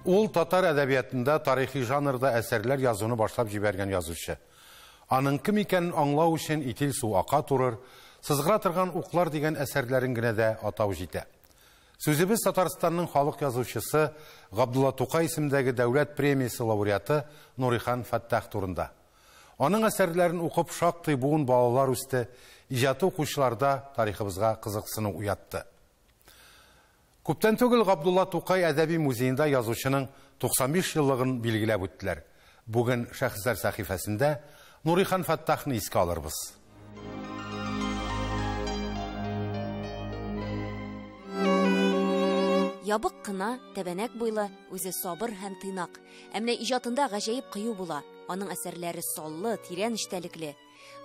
Ул татар әдәбиятында тарихи жанрда әсәрләр язуны башлап җибәргән язучы. Аның кем икәнен аңлау өчен «Итил су ака турыр», «Сызгыра торган уклар» дигән әсәрләрен генә дә атау җитә. Сүзебез Татарстанның халык язучысы, Габдулла Тукай исемендәге дәүләт премиясе лауреаты Нурихан Фәттах турында. Аның әсәрләрен укып шактый буын балалар үсте, иҗаты укучыларда тарихыбызга кызыксыну уятты. Күптән түгел Габдулла Тукай әдәби музеенда язучының 95 еллыгын билгеләп үттеләр. Бүген Шәхесләр сәхифәсендә Нурихан Фәттахны искә алырбыз. Ябык кына, тәбәнәк буйлы, үзе сабыр һәм тыйнак. Ә менә иҗатында гаҗәеп кыю була. Аның әсәрләре саллы, тирән эчтәлекле.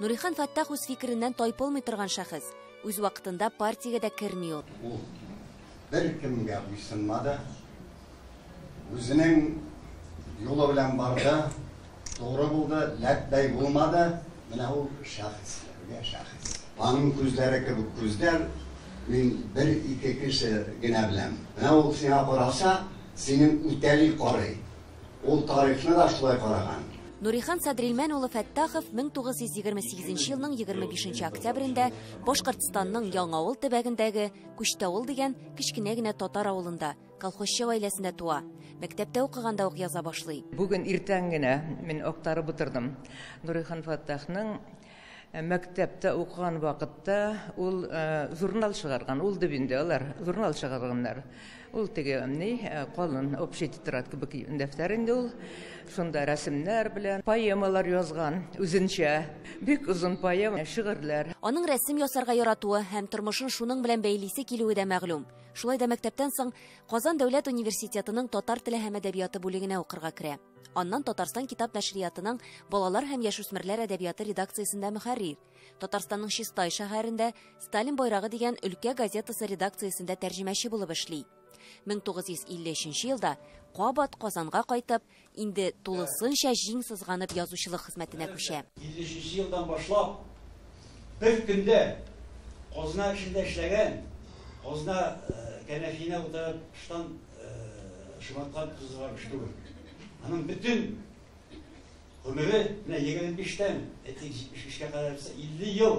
Нурихан Фәттах үз фикереннән тайпылмый торган шәхес. Үз вакытында партиягә дә керми ул. Ул беркемгә буйсынмады. Үзенең юлы белән барды, тугры булды, ләкбәй булмады. Менә ул шәхесләргә шәхес. Аның күзләре кебек күзләр мин бер-ике кеше генә беләм. Менә ул сиңа караса, синең үтәли карый. Ул тарихны да шулай караган. Нурихан Садрилмән улы Фәттахов 1928 елның 25 октябрендә Башкортстанның Яңавыл төбәгендәге Күчтавыл дигән кечкенә генә татар авылында колхозчы гаиләсендә туа. Мәктәптә укыганда ук яза башлый. Бүген иртән генә мин актарып утырдым. Нурихан Фәттахның мәктәптә укыган вакытта ул журнал чыгарган, ул дип инде алар журнал чыгарганнар. Ул теге ни калын общий тетрадь кебек дәфтәр инде ул. Шунда рәсемнәр белән поэмалар язган үзенчә. Бик озын поэма, шигырьләр. Аның рәсем ясарга яратуы һәм тормышын шуның белән бәйлисе килүе дә мәгълүм. Шулай да мәктәптән соң Казан дәүләт университетының татар теле һәм әдәбияты бүлегенә укырга керә. Аннан Татарстан китап нәшриятының балалар һәм яшүсмерләр әдәбияты редакциясендә мөхәррир. Татарстанның Чистай шәһәрендә Сталин байрагы дигән өлкә газетасы редакциясендә тәрҗемәче булып эшли. 1953 елда кабат Казанга кайтып, инде тулысынча җиң сызганып язучылык хезмәтенә күчә. 53 елдан башлап бер көндә казна эшендә эшләгән, казна кәнәфиенә утырып штан шымарткан тузган кеше түгел. Аның бөтен гомере менә 25-тән, әйтик, 75-кә кадәр 50 ел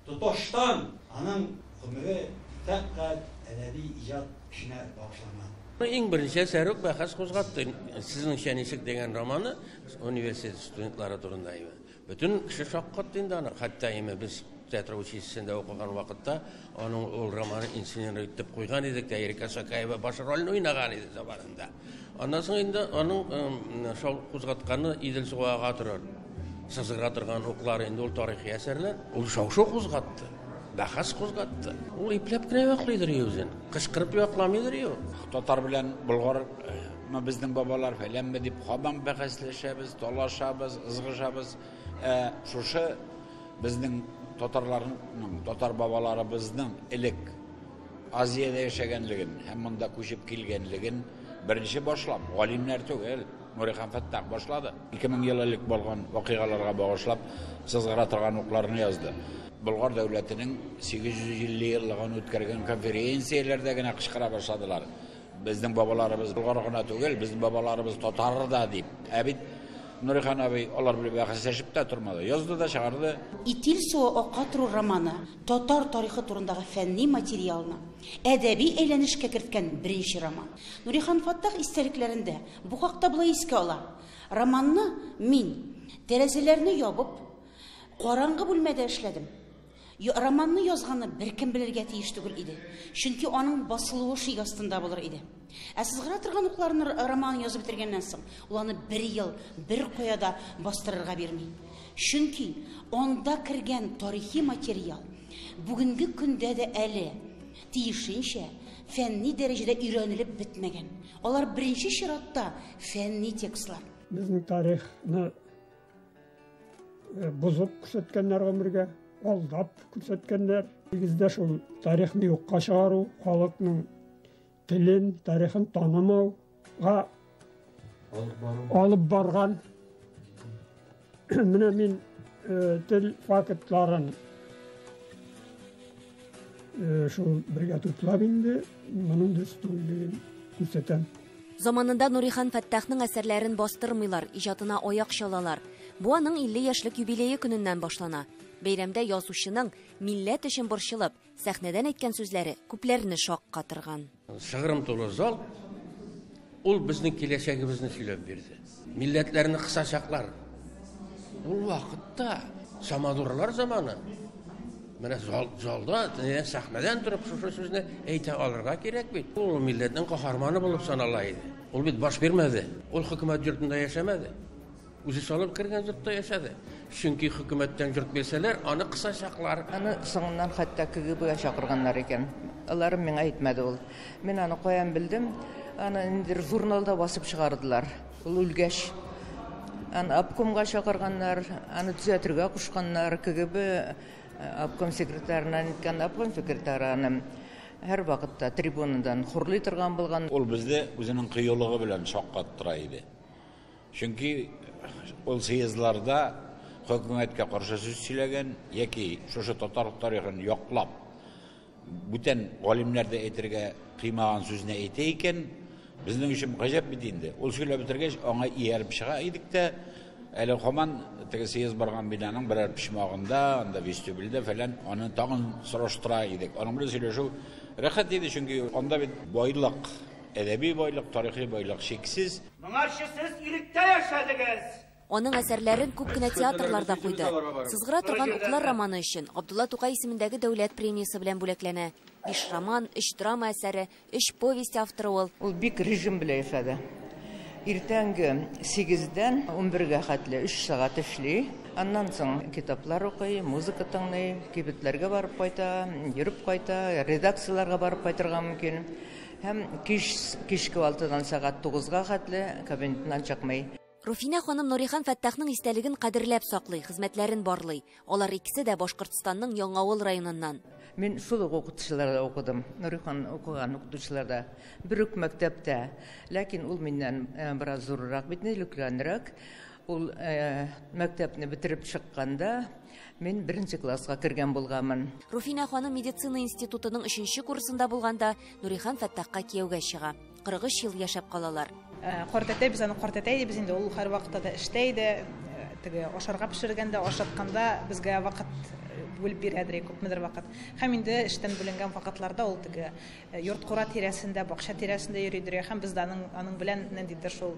тоташтан аның гомере фәкать әдәби иҗат эшенә багышланган. Иң беренче әсәре үк бәхәс кузгатты. Сезнеңчә ничек дигән романы университет студентлары турында иде. Бөтен кеше шаккатты инде аны. Хәтта име без театр училищесында укыган вакытта аның ул романы инсценировать итеп куйган идек тә, Эрика Сакаева баш рольне уйнаган иде заманында. Аннан соң инде аның шау кузгатканы Идел суы ага торыр, сызгыра торган уклар инде ул тарихи әсәрләр. Ул шау-шу кузгатты, бәхәс кузгатты. Ул ипләп кенә яклыйдыр үзен, кычкырып якламыйдыр ю. Татар белән болгар безнең бабалар фәләнме дип һаман бәхәсләшәбез, талашабыз, ызгышабыз. Шушы безнең татарларның, татар бабаларыбызның элек Азиядә яшәгәнлеген һәм монда күчеп килгәнлеген беренче башлап, галимнәр түгел, Нурихан Фәттах башлады. 2000 ел элек булган вакыйгаларга багышлап сызгыра торган укларны язды. Болгар дәүләтенең 850 еллыгын үткәргән конференцияләрдә генә кычкыра башладылар. Безнең бабаларыбыз болгар гына түгел, безнең бабаларыбыз татар да дип. Ә бит Нурихан абый алар белән бәхәсләшеп тә тормады. Язды да чыгарды. Итил суы ака тору романы татар тарихы турындагы фәнни материалны әдәби әйләнешкә керткән беренче роман. Нурихан Фәттах истәлекләрендә бу хакта болай искә ала. Романны мин тәрәзәләрне ябып, караңгы бүлмәдә эшләдем. Романны язганны беркем белергә тиеш түгел иде. Чөнки аның басылуы шик астында булыр иде. Ә сызгыра торган укларны романын язып бетергәннән соң, ул аны бер ел, бер кая да бастырырга бирми. Чөнки анда кергән тарихи материал бүгенге көндә дә әле тиешенчә фәнни дәрәҗәдә өйрәнелеп бетмәгән. Алар беренче чиратта фәнни текстлар. Безнең тарихны бозып күрсәткәннәр гомергә, алдап күрсәткәннәр. Нигездә шул тарихны юкка чыгару, халыкның телен, тарихын танымауга алып барган. Менә мин тел фактларын шул бергә туплап инде моның дөрес түгеллеген күрсәтәм. Заманында Нурихан Фәттахның әсәрләрен бастырмыйлар, иҗатына аяк чалалар. Бу аның 50 яшьлек юбилее көненнән башлана. Бәйрәмдә язучының милләт өчен борчылып, сәхнәдән әйткән сүзләре күпләрне шаккатырган. Шыгрым тулы зал ул безнең киләчәгебезне сөйләп бирде. Милләтләрне кысачаклар. Ул вакытта самодурлар заманы. Менә залда, сәхнәдән торып шушы сүзне әйтә алырга кирәк бит. Ул милләтнең каһарманы булып санала иде. Ул бит баш бирмәде. Ул хөкүмәт йортында яшәмәде. Үзе салып кергән йортта яшәде. Чөнки хөкүмәттән йорт бирсәләр, аны кысачаклар. Аны соңыннан хәтта КГБга чакырганнар икән. Алар миңа әйтмәде ул. Мин аны каян белдем? Аны инде журналда басып чыгардылар. Ул үлгәч. Аны обкомга чакырганнар, аны төзәтергә кушканнар. КГБ обком секретарына әйткән, обком секретары аны һәр вакытта трибунадан хурлый торган булган. Ул безне үзенең кыюлыгы белән шаккаттыра иде. Чөнки ул съездларда хөкүмәткә каршы сүз сөйләгән яки шушы татар тарихын яклап, бүтән галимнәр дә әйтергә кыймаган сүзне әйтә икән, безнең өчен гаҗәп бит инде. Ул сөйләп бетергәч, аңа ияреп чыга идек тә, әле һаман теге съезд барган бинаның берәр почмагында, анда вестибюльдә фәлән аны тагын сораштыра идек. Аның белән сөйләшү рәхәт иде, чөнки анда бит байлык, әдәби байлык, тарихи байлык чиксез. Моңарчы сез иректә яшәдегез. Аның әсәрләрен күп кенә театрларда куйды. Сызгыра торган уклар романы өчен Габдулла Тукай исемендәге дәүләт премиясе белән бүләкләнә. 5 роман, 3 драма әсәре, 3 повесть авторы ул. Ул бик режим белән яшәде. Иртәнге 8-дән 11-гә хәтле 3 сәгать эшли. Аннан соң китаплар укый, музыка тыңлый, кибетләргә барып кайта, йөреп кайта, редакцияләргә барып кайтырга мөмкин. Һәм кичке 6-дан сәгать 9-га хәтле кабинетыннан чыкмый. Руфинә ханым Нурихан Фәттахның истәлеген кадерләп саклый, хезмәтләрен барлый. Алар икесе дә Башкортстанның Яңавыл районыннан. Мин шул ук укытучыларда укыдым. Нурихан укыган укытучыларда. Бер үк мәктәптә. Ләкин ул миннән бераз зуррак бит, өлкәнрәк. Ул мәктәпне бетереп чыкканда мин беренче класска кергән булганмын. Руфинә ханым медицина институтының 3нче курсында булганда Нурихан Фәттахка кияүгә чыга. 43 ел яшәп калалар. Картәтәй, без аны картәтәй дибез инде, ул һәр вакытта да эштә иде. Теге ашарга пешергәндә, ашатканда безгә вакыт бүлеп бирәдер, күпмедер вакыт. Һәм инде эштән бүленгән вакытларда ул теге йорт-кура тирәсендә, бакча тирәсендә йөридер. Һәм без дә аның белән ниндидер шул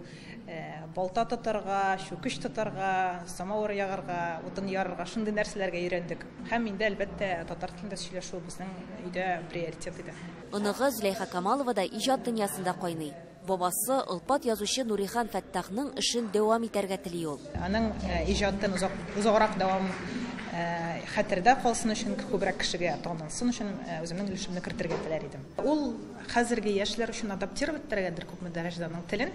балта тотарга, чүкеч тотарга, самавыр ягарга, утын ярырга, шундый нәрсәләргә өйрәндек. Һәм инде әлбәттә татар телендә сөйләшү безнең өйдә приоритет иде. Оныгы Зөләйха Камалова да иҗат дөньясында кайный. Бабасы олпат язучы Нурихан Фәттахның эшен дәвам итәргә тели ул. Аның иҗатын озаграк дәвам хәтердә калсын өчен, күбрәк кешегә танылсын өчен үземнең өлешемне кертергә теләр идем. Ул хәзерге яшьләр өчен адаптировать итәргәдер күпме дәрәҗәдә аның телен.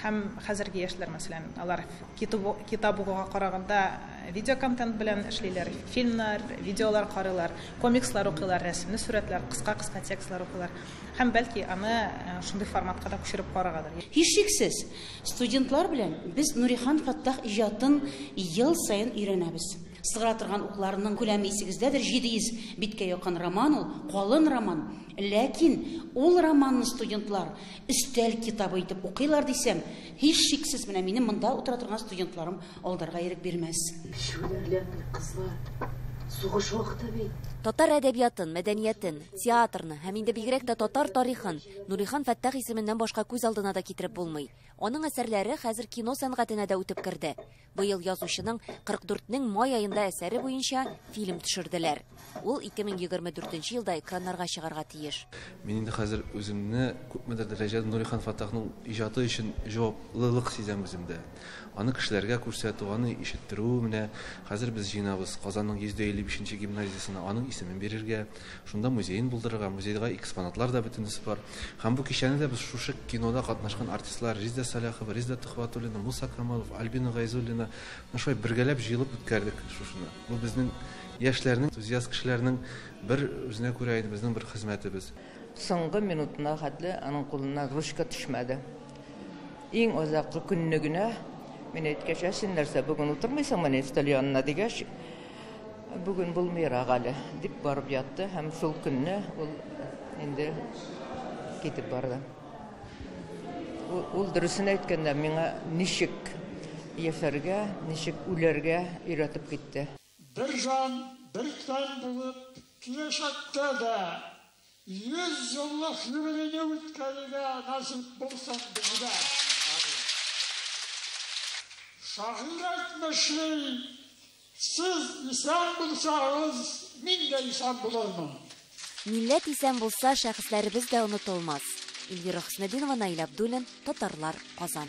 Һәм хәзерге яшьләр, мәсәлән, алар китап укуга караганда видеоконтент белән эшлиләр, фильмнар, видеолар карыйлар, комикслар укыйлар, рәсемле сурәтләр, кыска-кыска текстлар укыйлар. Һәм бәлки аны шундый форматка да күчереп караргадыр. Һичшиксез, студентлар белән без Нурихан Фәттах иҗатын ел саен өйрәнәбез. Сызгыра торган укларының күләме исегездәдер, 700 биткә якын роман ул, калын роман. Ләкин ул романны студентлар өстәл китабы итеп укыйлар дисәм, һичшиксез менә минем монда утыра торган студентларым алдарга ирек бирмәс. Шүләрләр, кызлар, сугыш вакыты бит. Татар әдәбиятын, мәдәниятен, театрны һәм инде бигрәк тә татар тарихын Нурихан Фәттах исеменнән башка күз алдына да китереп булмый. Аның әсәрләре хәзер кино сәнгатенә дә үтеп керде. Быел язучының 44-нең май аенда әсәре буенча фильм төшерделәр. Ул 2024 елда экраннарга чыгарга тиеш. Мин инде хәзер үземне күпмедер дәрәҗәдә Нурихан Фәттахның иҗаты өчен җаваплылык сизәм үземдә. Аны кешеләргә күрсәтү, аны ишеттерү, менә хәзер без җыенабыз Казанның 155 гимназиясенә аның исемен бирергә, шунда музеен булдырырга, музейга экспонатлар да бөтенесе бар. Һәм бу кичәне дә без шушы кинода катнашкан артистлар Резеда Сәлахова, Резеда Төхвәтуллина, Муса Камалов, Альбина Гайзуллина, менә шулай бергәләп җыелып үткәрдек шушыны. Бу безнең яшьләрнең, энтузиаст кешеләрнең бер үзенә күрә инде безнең бер хезмәтебез. Соңгы минутына хәтле аның кулына ручка төшмәде. Иң азаккы көнне генә мин әйткәч, ә син нәрсә бүген утырмыйсыңмыни өстәл янына дигәч, бүген булмыйрак әле дип барып ятты һәм шул көнне ул инде китеп барды. Ул дөресен әйткәндә миңа ничек яшәргә, ничек үләргә өйрәтеп китте. Бер җан, бер тән булып, киләчәктә дә 100 еллык юбилейны үткәрергә насыйп булсын безгә. Шагыйрь әйтмешли, сез исән булсагыз, мин дә исән булырмын. Милләт исән булса, шәхесләребез дә онытылмас. Эльвира Хөснетдинова, Наил Абдуллин, Татарлар, Казан.